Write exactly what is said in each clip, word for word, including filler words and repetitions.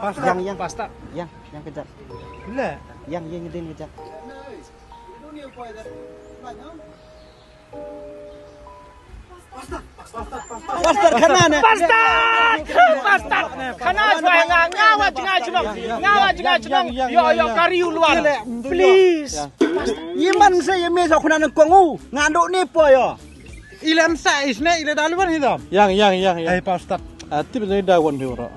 Pastor, yang, yang. Pastor. Yang, yang kejap. Bila? Yang, yang ngedin kejap. Pastor, khana ne. Pastor! Pastor! Khana chwa nga, nga wa jngai chnong. Nga wa jngai chnong. Yo, yo, kari u luar. Please. Ye man se ye me sa khana ne kong u. Nga do ne po yo. Ilan sa is ne, ila dalu wan hidam. Yang, yang, yang, yang. Hey, Pastor. Ah, tip ne da wan hiu ro.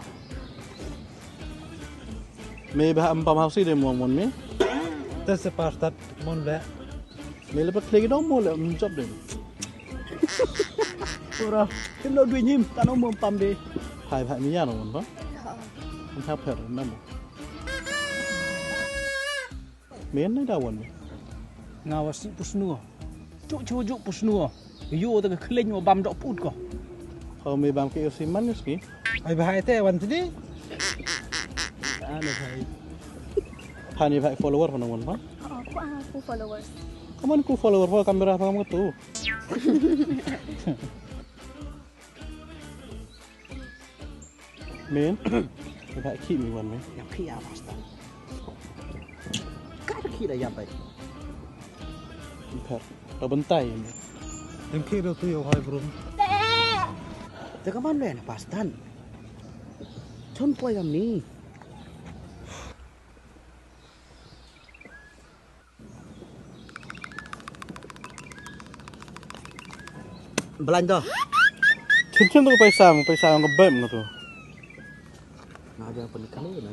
Me bha am pam hausi de mo mon me. Te se Pastor mon le. Me le pa khle ki dong mo le, mm, job de. Pura, tim lo dui nyim, ta no mo pam de. Phai bha mi ya no mon ba. Em ha pher na mo. Me ne da wan me. Nga wa si pusnu. Juk, juk, juk pusnu. Yo ta ka khleng wa bam dok put ko. Ho me bam ke yo si man ski. Ai bha te wan ti di. Ano bhai. Hani bha follower pa no wan ba. Oh, ku, ah, ku followers. Kaman ku follower pa kamera pa kam tu. Men, ka ki mi wan me. Ya ki ya Pastor. Ka ki da ya bai. Ka, ka bentai me. Em ki do tu yo hai bro. Te ka man le na Pastor. Chon poi kam ni. Blind to. Chin chin to paisa mo, paisa mo bem mo to. Na ja pun kali na.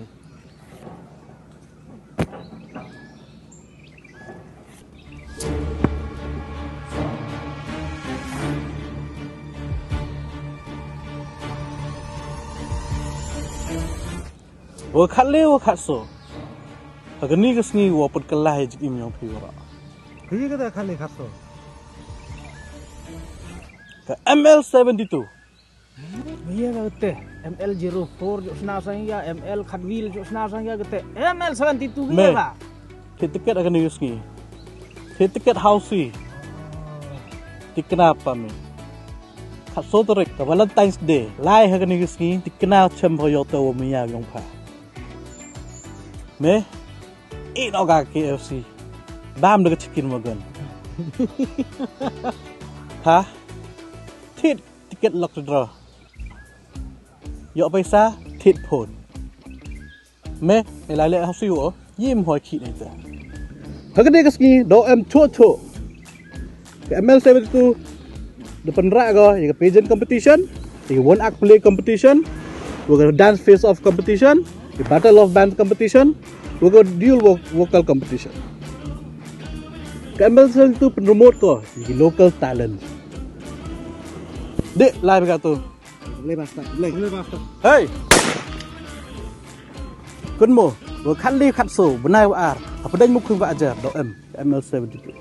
Wa khatle wa khatso. Ha kani ka sngi wa put ka lai jik im yong phi wa ra. Kani ka da khatle khatso. Ka M L seventy-two. Iya ka te M L zero four jo sna sang ya, M L khatwil jo sna sang ya ka te M L seventy-two. Me. Iya ka. Thied ticket ha kani ka sngi. Thied ticket hausi. Tikna pa me. Khatso tarik ka Valentine's Day. Lai ha kani ka sngi tikna chem pha yoh te wa maya yong pha. Me. I no ka K F C. Bam da ka chicken wagon. Ha? Thied ticket lucky draw. Yoh paisa, thied phone. Me, e lai le hausi wo, yim hoi ki nei ta. Ha kani ka sngi, do em cho cho. Ka M L seventy-two, da pynrah ko, ya ka pageant competition, ya ka one act play competition, wa ka dance face off competition, ya ka battle of bands competition, wa ka dual vo-, vocal competition. Ka M L seventy-two pynremot ko, ya ka local talent. Dek, lai bika tu. Boleh basta, boleh. Boleh basta. Hey! Kynmo, wa khatli khatso, bnai wa ar, hapdeng Mukhu wa Ajar, do em, M L seventy-two.